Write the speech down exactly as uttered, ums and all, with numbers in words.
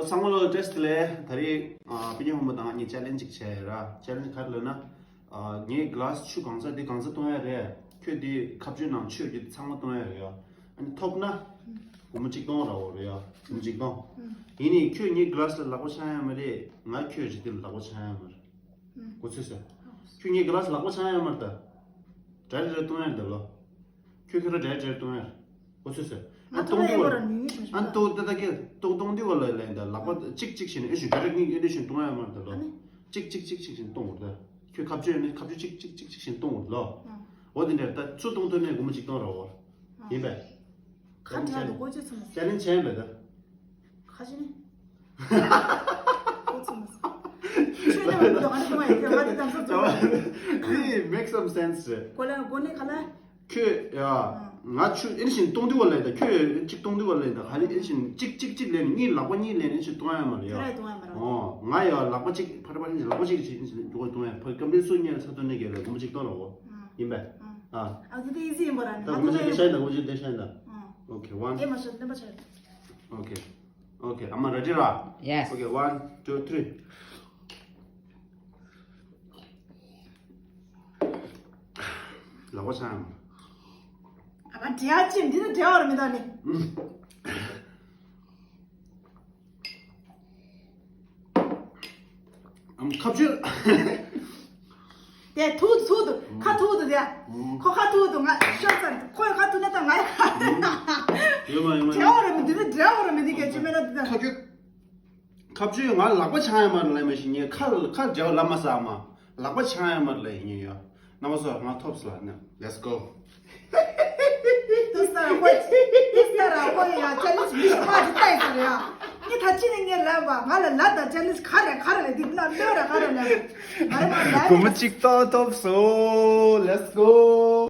ཚང་མ་ལོ་བཀྲ་ཤིས་བདེ་ལེགས། ད་རེས་ཨ་པི་ཉི་ཧོང་མོ་དང་ངས་ཅེ་ལེན་ཇི་ཅིག་བྱས་ཡོད་ར། ཅེ་ལེན་ཇི་ག་རེ་ལབ་ན། ཨ་ངས་གི་ལ་སི་ཆུ་གང་ཚ་དེ་གང་ཚ་བཏུང་ཡ་རེད། ཁྱོད་དེ་ཁ་གཅོད་ནང་ཆུ་ཡོད་རྒྱུ་ཚང་མ་བཏུང་ཡ་རེད་ཡ། ཨ་ནི་ཐོབ་ན་སྒོར་མོ་གཅིག་སྟོང་རག་གི་རེད་ཡ། སྒོར་མོ་གཅིག་སྟོང་། ཡིན་ནའི་ཁྱོད་ངའི་གི་ལ་སི་ལ་ལག་པ་འཆང་ཡ་མ་རེད། ང་ཁྱོད་ཀྱི་དེ་ལ་ལག་པ་འཆང་ཡ་མ་རེད། གོ་ཚོད་ཟེར། ཁྱོད་ངའི་གི་ལ་སི་ལག་པ་འཆང་ཡ་མ་རེད་ད། འདྲ་རེ་རེ་གཏོང་ཡ་རེད་ད་ལོ། ཁྱོད་ཁྱོད་ར་འདྲ་རེ་རེ་གཏོང་ཡ་རེད། གོ་ཚོད་ཟེར། ང་ཨ་གཏོང་ཐོག་དུས་ཡིན་པ་བ་ར་ཉུང་ཉུང་ཞིག་ཨ་ཞིག་གཏོང་ད་ད་གེ་གཏོང་གཏོང་དུས་བ་ལ་ལན་ད་ལག་པ་གཅིག་གཅིག་བྱས་ནས་ཨེ་ཞིག་འདྲ་རེ་གཉིས་ཨེ་འདྲ་ཞིག་གཏོང་ཡ་མ་རེད་ད་ལོ། ཨ་ནི། གཅིག་གཅིག་གཅིག་གཅིག་བྱས་ནས་གཏོང་བ་རེད་ད། ཁྱོད་ཁ་གཅོད་ཡོད་ནས་ཁ་གཅོད་གཅིག་གཅིག་གཅིག་བྱས་ནས་གཏོང་བ་རེད་ལོ། འོ་དེ་འདྲ་ད་ཚུར་གཏོང་ཐུབ་ནས་སྒོར་མོ་གཅིག་སྟོང་རག་བ། ཡིན་པས། ཁ་བྲལ་འདུག་གོ་ཅི་ཚོད་མ། ཅེ་ལེན་ཇི་བྱས་པས་ད། ཁ་ཅི་ནི། ཁོ་ཚོ་མ་ཟ། ཆོས་ལ་མི་འདུག་ཨ་ནི་ཁོ་མ་ཡིན་ང་དེ་དམ་སྲི་ཚོ། དེ་make some sense རེད། གོ་ལ་གོ་ནི་ག་ལ། ཁྱོད་ཡ། ང་ཆུ་ཨེ་བཞིན་གཏོང་དུས་བ་ལས་ད་ཁྱོད་གཅིག་གཏོང་དུས་བ་ལས་ད་ག་ལེ་ཨེ་བཞིན་གཅིག་གཅིག་གཅིག་ལས་ནི་གཉིས་ལག་པ་གཉིས་ལས་ནི་ཨེ་བཞིན་གཏོང་ཡ་མ་རེད་ཡ། ཁྱོད་ར་གཏོང་ཡ་མ་རེད། ཨོ་ང་ཡ་ལག་པ་གཅིག་ཕར་ཕར་ནི་ལག་པ་གཅིག་གཅིག་ཨེ་བཞིན་འགྱུར་བ་གཏོང་ཡ་ཕར་ཀམ་པེ་སུ་གཉིས་ལ་ཚ་ཐོན་ནི་གས་ལ་སྒོར་མོ་གཅིག་གཏོང་ལ་འོ། ཡིན་པས། ཨ། ཨ་དེ་དེ་ཨི་ཛི་ཡིན་པ་ར་ནི་ད་ང་སྒོར་མོ་ཚོ་གཅིག་ལས་ཤ་ཡིན་ད་སྒོར་མོ་གཅིག་ལས་ཤ་ཡིན་ད། ཨ། Okay, one. ཨེ་མ་ཤོད་བདེན་པ་ཆགས། Okay. Okay, I'm ready ར། Yes. Okay, one, two, three. ལག་པ་འཆང་། ཨ་མ་འབྲེལ་བ་ཅི་འདི་ནི་འབྲེལ་བ་ར་མི་འདུག་ནི། ཨམ་ཁ་བཅུ། དེ་ཐུག་ཐུག་ཏུ་ཁ་ཐུག་ཏུ་དེ། ཁོ་ཁ་ཐུག་ཏུ་ང་ཤོག་ཙམ་ཁོ་ཡི་ཁ་ཐུག་ན་ད་ང་ཡི་ཁ། ཡོད་མ་ཡོད་མ་འབྲེལ་བ་ར་མི་འདི་ནི་འབྲེལ་བ་ར་མི་འདི་གལ་ཆེ་མེད་ན་འདི་ད། ཁ་བཅུ། ཁ་བཅུ་ང་ལག་པ་འཆང་ཡ་མ་རེད་ལབ་མ་ཤེས་ངས་ཁ་ཁ་འབྲེལ་བ་ལབ་མ་ཟ་མ། ལག་པ་འཆང་ཡ་མ་རེད་ལབ་ཡིན་ཡོད། རྣམ་པ་ཚོ་ང་ཐོབ་སོང་ལ་ནི། Let's go. དུ་ས་ར་ཧོ། དུ་ས་ར་ཧོ་ཡ་ཅ་ལི་ཅི་མི་ཤི་མ་ཅི་ཏའི་ཟེར་ཡ། ངས་ད་ཅི་ནས་ངས་ལབ་པ་ང་ལ་ལབ་ད་ཅ་ལི་ཅི་ག་རེ་ག་རེ་ལབ་འདི་ན་ལོས་ར་ག་རེ་ལབ། ང་རེ་མ་ལབ། སྒོར་མོ་གཅིག་ཏོག་ཐོབ་སོང་། Let's go.